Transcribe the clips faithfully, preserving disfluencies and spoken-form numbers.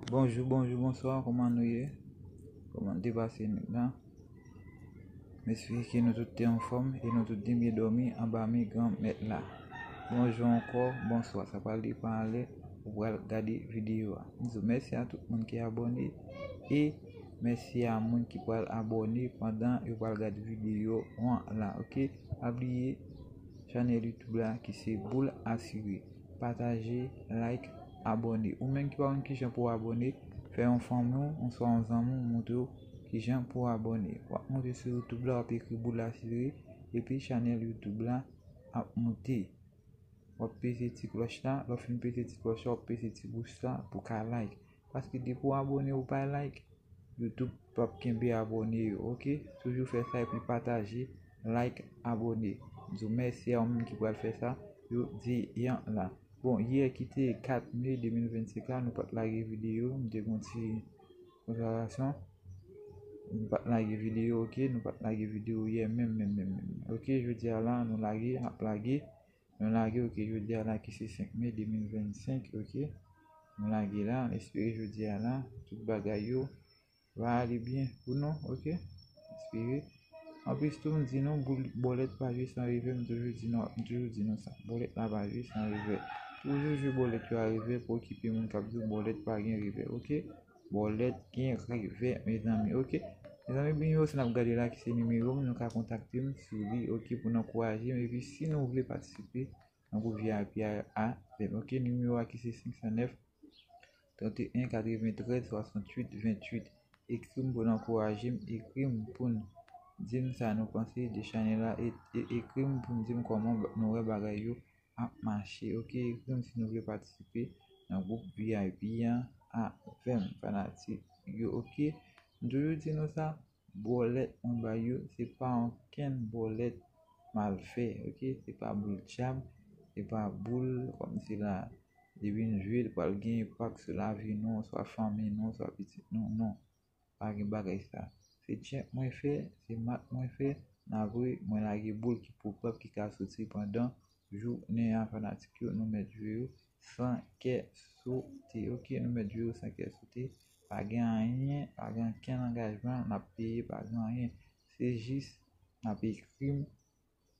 Bonjou, bonjou, bonswa, kòman nou ye? Kòman te pase nèg la? M espere ke nou tout te anfòm e nou tout te byen dòmi anba men Granmèt la. Bonjou ankò, bonswa. Sa pral depann lè ou pral gade videyo a. M di w mèsi a tout moun ki abòne e mèsi a moun ki pral abòne pandan yo pral gade videyo an la, oke? Pa bliye chanèl YouTube la ki se Boul Asire. Pataje, like, abòne. Ou menm ki pa konn kijan pou w abòne, fè yon fanmi w, oswa yon zanmi w montre w kijan pou w abòne. W ap monte sou YouTube la, w ap ekri Boul Asire, epi chanèl YouTube la ap monte. W ap peze ti klòch la, lè w fin peze ti klòch la, w ap peze ti bouch la pou w ka like. Paske depi w abòne, ou pa like, YouTube p ap kenbe abòne yo, oke? Toujou fè sa epi pataje, like, abòne. M di w mèsi a ou menm ki pral fè sa, yo di yan la. Bon, yè ki te kat me de mil vennsenk la, nou pa t lage videyo, m te gen yon ti kontrarasyon. Nou pa t lage videyo, oke? Nou pa t lage videyo yè menm, menm, menm, menm. Oke, jodi a la, nou lage, n ap lage. Nou lage, oke, jodi a la ki se senk me de mil vennsenk, oke? Nou lage la, n espere jodi a la, tout bagay yo va ale byen pou nou, oke? Espere. Anplis tou, m di nou, boul-, bòlèt pa jwe san revè, m toujou di nou, m toujou di nou sa. Bòlèt la pa jwe san revè. Toujou jwe bòlèt yo a revè pou okipe moun k ap di w bòlèt pa gen revè, oke? Bòlèt gen revè, mezanmi, oke? Mezanmi, nimewo sa n ap gade la ki se nimewo m, nou ka kontakte m sou li, oke, pou n ankouraje m. Epi si nou vle patisipe nan gwoup V I P a avè m, oke? Nimewo a ki se senk san nèf, trant e en, katreventrèz, swasanntuit, venntuit. Ekri m pou n ankouraje m, ekri m pou n di m sa nou panse de chanèl la, e, e ekri m pou n di m kòman ba-, nou wè bagay yo ap mache, oke? Ekri m si nou vle patisipe nan gwoup V I P an avè m, fanatik yo, oke? M toujou di nou sa, bòlèt mwen ba yo, se pa okenn bòlèt mal fè, oke? Se pa boul dyab, se pa boul kòmsi la, depi n jwe l, pral gen enpak sou lavi nou, swa fanmi nou, swa pitit nou, non. Pa gen bagay sa. Se tchèk mwen fè, se mat mwen fè, n apre mwen lage boul ki pwòp, ki ka soti pandan jounen an, fanatik yo, nou mèt jwe yo san kè sote, oke? Nou mèt jwe yo san kè sote. Pa gen anyen, pa gen ankenn angajman n ap peye, pa gen anyen. Se jis n ap ekri m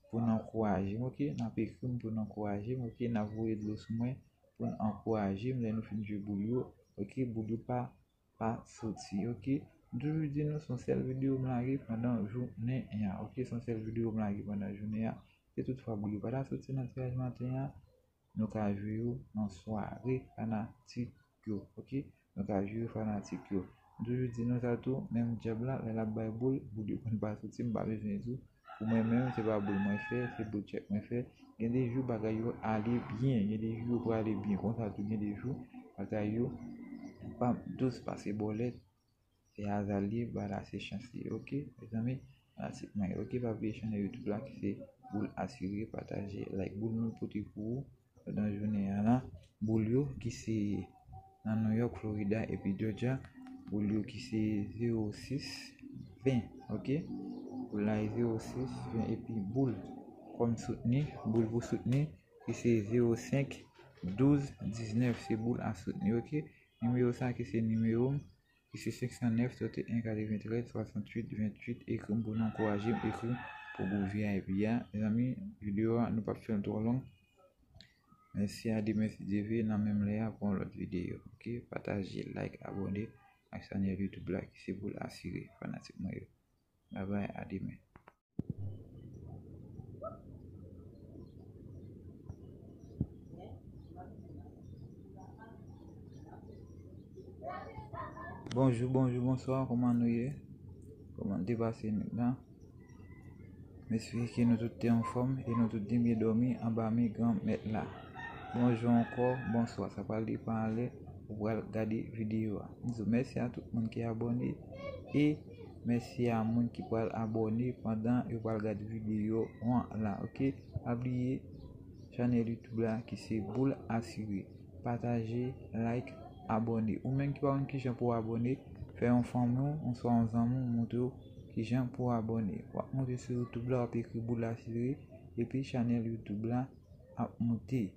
pou n ankouraje m, oke? N ap ekri m pou n ankouraje m, oke? N ap voye dlo sou mwen pou n ankouraje m lè nou fin jwe boul yo, oke? Boul yo pa, pa soti, oke? M toujou di nou, se yon sèl videyo m lage pandan jounen an, oke? Se yon sèl videyo m lage pandan jounen an. Si toutfwa boul yo pa ta soti nan tiraj maten an, nou ka jwe yo nan sware fanatik yo, oke? Nou ka jwe yo fanatik yo. M toujou di nou sa tou, menm dyab la, lè l ap bay boul, boul yo konn pa soti, m pa bezwen di w. Pou mwen menm, se pa boul mwen fè, se boul tchèk mwen fè. Gen de jou bagay yo ale byen, gen de jou yo prale byen konsa tou, gen de jou bagay yo p ap dous pase bòlèt. Se aza l ye, bala se chans li ye, oke? Mezanmi, fanatik mwen yo, oke? Pa bliye chanèl YouTube la ki se Boul Asire, pataje, like, boul mwen pote pou ou pandan jounen an la. Boul yo ki se nan New York, Florida epi Georgia. Boul yo ki se zewo sis ven, oke? Boul la e zewo sis ven epi boul kòm soutni, boul pou soutni ki se zewo senk douz diznèf, se boul a soutni, oke? Nimewo sa ki se nimewo m, ki se senk san nèf, trant e en, katreventrèz, swasanntuit, venntuit, ekri m pou n ankouraje m, ekri m pou gwoup V I P a. Mezanmi, videyo a, nou p ap fè l twò long. Mèsi, a demen si Dye vle, nan menm lè a pou yon lòt videyo. Oke? Pataje, like, abòne ak chanèl YouTube la ki se Boul Asire, fanatik mwen yo. Babay, a demen. Bonjou, bonjou, bonswa, kòman nou ye? Kòman te pase nèg la? M espere ke nou tout te anfòm e nou tout te byen dòmi anba men Granmèt la. Bonjou ankò, bonswa, sa pral depann lè ou pral gade videyo a. M di w mèsi a tout moun ki abòne e mèsi a moun ki pral abòne pandan yo pral gade videyo an la, oke? Pa bliye chanèl YouTube la ki se Boul Asire. Pataje, like, abòne. Ou menm ki pa konn kijan pou w abòne, fè yon fanmi w, oswa yon zanmi w montre w kijan pou w abòne. W ap monte sou YouTube la, w ap ekri Boul Asire, epi chanèl YouTube la ap monte.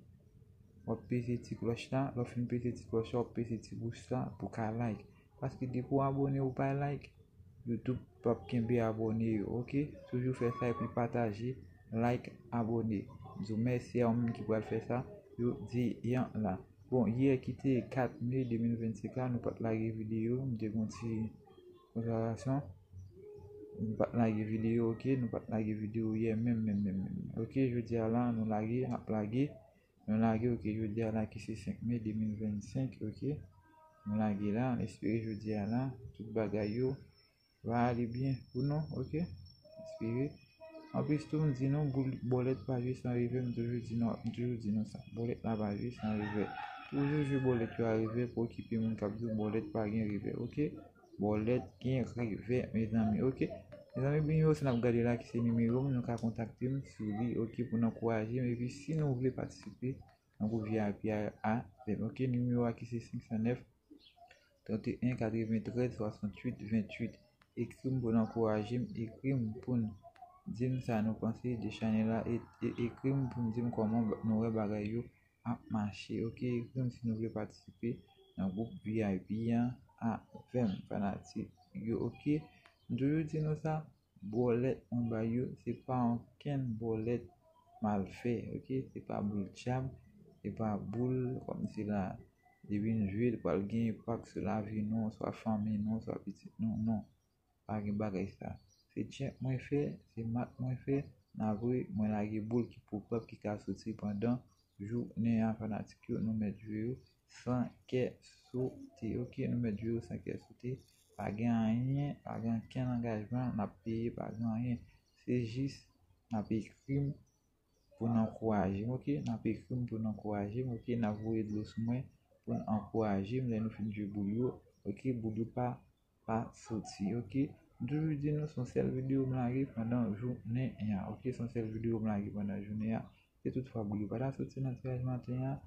w ap peze ti klòch la. Lè w fin peze ti klòch la, w ap peze ti bouch la pou w ka like. Paske depi w abòne ou pa like, YouTube p ap kenbe abòne yo, oke? Toujou fè sa epi pataje, like, abòne. M di w mèsi a ou menm ki pral fè sa, yo di yan la. Bon, yè ki te kat me de mil vennsenk la, nou pa t lage videyo, m te gen yon ti konvèsasyon. Nou pa t lage videyo, oke? Nou pa t lage videyo yè menm, menm, menm, menm. Oke, jodi a la, nou lage, n ap lage. Nou lage, oke, jodi a la ki se senk me de mil vennsenk, oke? Nou lage la, n espere jodi a la, tout bagay yo va ale byen pou nou, oke? Espere. Anplis tou, m di nou, boul, bòlèt pa jwe san revè, m toujou di nou, m toujou di nou sa. Bòlèt la pa jwe san revè. Toujou jwe bòlèt yo a revè pou okipe moun k ap di w bòlèt pa gen revè, oke? Bòlèt gen revè, mezanmi, oke? Mezanmi, nimewo sa n ap gade la ki se nimewo m, nou ka kontakte m sou li, oke, pou n ankouraje m. Epi si nou vle patisipe nan gwoup V I P a avè m, oke? Nimewo a ki se senk san nèf, trannteyen katreventrèz swasantuit venntuit. Ekri m pou n ankouraje m, ekri m pou n di m sa nou panse de chanèl la, e, e ekri m pou n di m kòman ba- nou wè bagay yo ap mache, oke? Ekri m si nou vle patisipe nan gwoup V I P an avè m, fanatik yo, oke? M toujou di nou sa, bòlèt mwen ba yo, se pa okenn bòlèt mal fè, oke? Se pa boul dyab, se pa boul kòmsi la, depi n jwe, l pral gen enpak sou lavi nou, swa fanmi nou, swa pitit nou, non. Pa gen bagay sa. Se tchèk mwen fè, se mat mwen fè, n apre mwen lage boul ki pwopwòp ki ka soti pandan jounen an, fanatik yo, nou mèt jwe yo san kè sote, oke? Nou mèt jwe yo san kè sote, pa gen anyen, pa gen ankenn angajman n ap peye, pa gen anyen. Se jis, n ap ekri m pou n ankouraje m, oke? N ap ekri m pou n ankouraje m, oke? N ap voye dlo sou mwen pou n ankouraje m lè nou fin jwe boul yo, oke? Boul yo pa, pa soti, oke? M toujou di nou se yon sèl videyo m lage pandan jounen an, oke? Se yon sèl videyo m lage pandan jounen an. Si toutfwa boul yo pa ta soti nan tiraj maten an,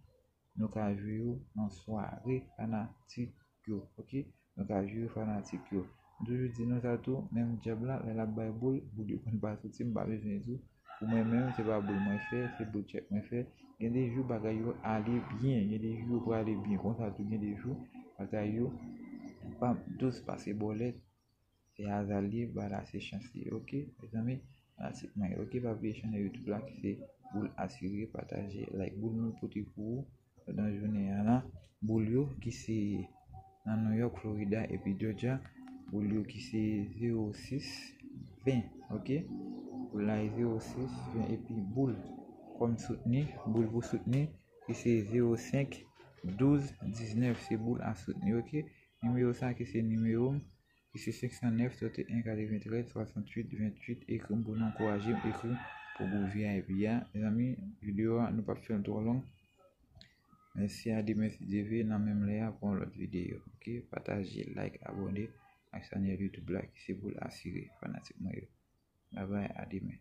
nou ka jwe yo nan sware fanatik yo, oke? Nou ka jwe yo fanatik yo. M toujou di nou sa tou, menm dyab la, lè l ap bay boul, boul yo konn pa soti, m pa bezwen di w. Pou mwen menm, se pa boul mwen fè, se boul tchèk mwen fè. Gen de jou bagay yo ale byen, gen de jou yo prale byen. Konsa tou, gen de jou bagay yo p ap dous pase bòlèt. Se aza l ye, ba la se chans li, oke? Mezanmi, fanatik mwen yo, oke? Pa bliye chanèl YouTube la ki se Boul Asire, pataje, like. Boul nou pote pou ou pandan jounen an la. Boul yo ki se nan New York, Florida epi Georgia. Boul yo ki se zewo sis ven, oke? Boul la e zewo sis ven epi boul kòm soutni, boul pou soutni ki se zewo senk douz diznèf, se boul a soutni, oke? Nimewo sa ki se nimewo m, ki se senk san nèf, trannteyen katreventrèz swasantuit venntuit, ekri m pou n ankouraje m, ekri m pou gwoup V I P a. Mezanmi, videyo a, nou p ap fè l twò long. Mèsi, a demen si Dye vle, nan menm lè a pou yon lòt videyo. Oke, pataje, like, abòne ak chanèl YouTube la ki se Boul Asire, fanatik mwen yo. Babay, a demen.